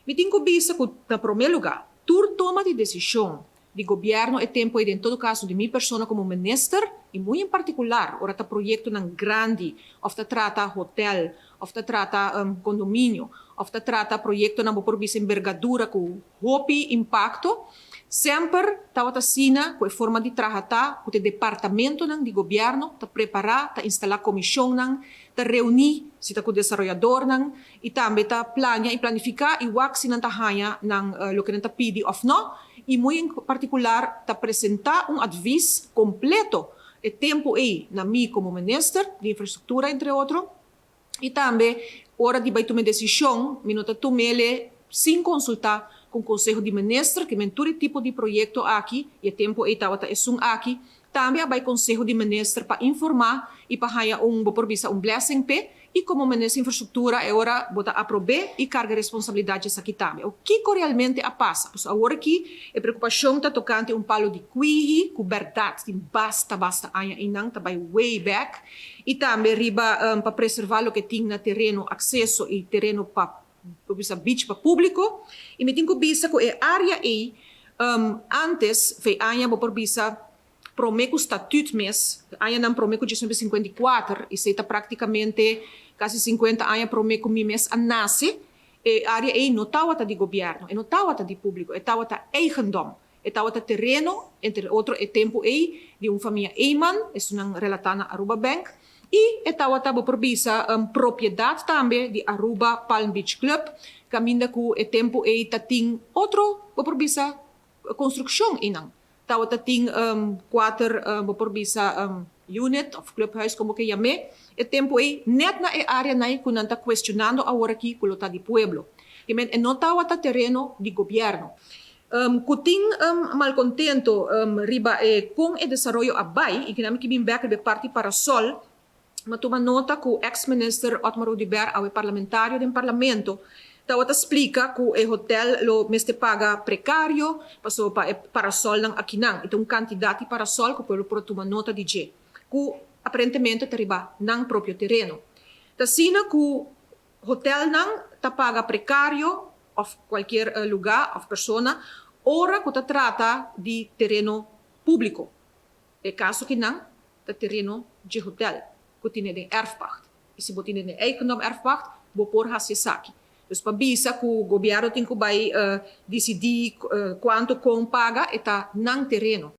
Mi tin ku bisa ku na promé lugá, tur toma di desishon di gobièrnu e tempu ei, den todo kaso di mi persona komo minister i muy en partikular ora ta proyektonan grandi òf ta trata hotèl òf ta trata kondominio òf ta trata proyektonan bo por bisa enbergadura ku hopi impakto, semper tabata asina ku e forma di traha ta ku ta e departamentonan di gobièrnu ta prepará, ta instalá komishonnan, ta reuní si ta ku desaroyadornan i tambe ta plania i planifiká i wak si nan ta haña nan loke nan ta pidi òf nò i muy en partikular ta presentá un advis kompleto e tempu ei na mi komo minister di infrastruktura entre otro i tambe ora di bai tuma e desishon mi no ta tum'ele sin konsultá ku konseho di minister ke men tur e tipo di proyekto aki i e tempu ei tabata esun aki tambe a bai konseho di minister pa informá i pa haña un bo por bisa un blessing p'e i komo minister infrastruktura e ora bo ta aprob'é i karga responsabilidat dje esaki tambe. O kiko realmente a pasa? Pasobra awor aki e preokupashon ta tokante un palo di kwihi ku bèrdat tin basta basta aña einan ta bai way back i tambe riba pa preservá loke tin na tereno akseso i tereno pa bo bisa beach pa públiko i mi tin ku bisa ku e área ei ántes fei aña bo por bisa promé ku statüt mes, añanan promé ku 1954, esei ta práktikamente kasi 50 aña promé ku mi mes a nase, e área ei no tabata di gobièrnu, e no tabata di públiko, e tabata eigendom, e tabata tereno, entre otro e tempu ei di un famia Eman, esunnan relatá na Aruba Bank, i e tabata bo por bisa propiedat tambe di Aruba Palm Beach Club, kaminda ku e tempu ei ta tin otro bo por bisa konstrukshon einan. Tabata tin kuater bo por bisa unit of clubhuis como ke yam'é e tempu ei net na e áreanan ei ku nan ta kuestionando awor aki ku lo ta di pueblo. I men e no tabata tereno di gobièrnu. Ku tin malkontento riba e kon e desaroyo a bai i kinan mi ke bin bèk riba e parti parasol. Mi a tuma nota ku eks minister Otmar Oduber, awe parlamentario den parlamento, tabata splika ku e hotel lo mester paga prekario pasobra pa e parasolnan akinan. E ta un kantidat di parasol ku pueblo por a tuma nota di dje, ku aparentemente ta riba nan propio tereno. Ta asina ku hotelnan ta paga prekario òf kualkier lugá òf persona ora ku ta trata di tereno públiko. E kaso kinan ta tereno dje hotel ku tine den erfpacht. I si bo tine den eigendom erfpacht, bo por hasi esaki. Dus pa bisa ku gobièrnu tin ku bai disidí kuantu kon paga, e ta nan tereno.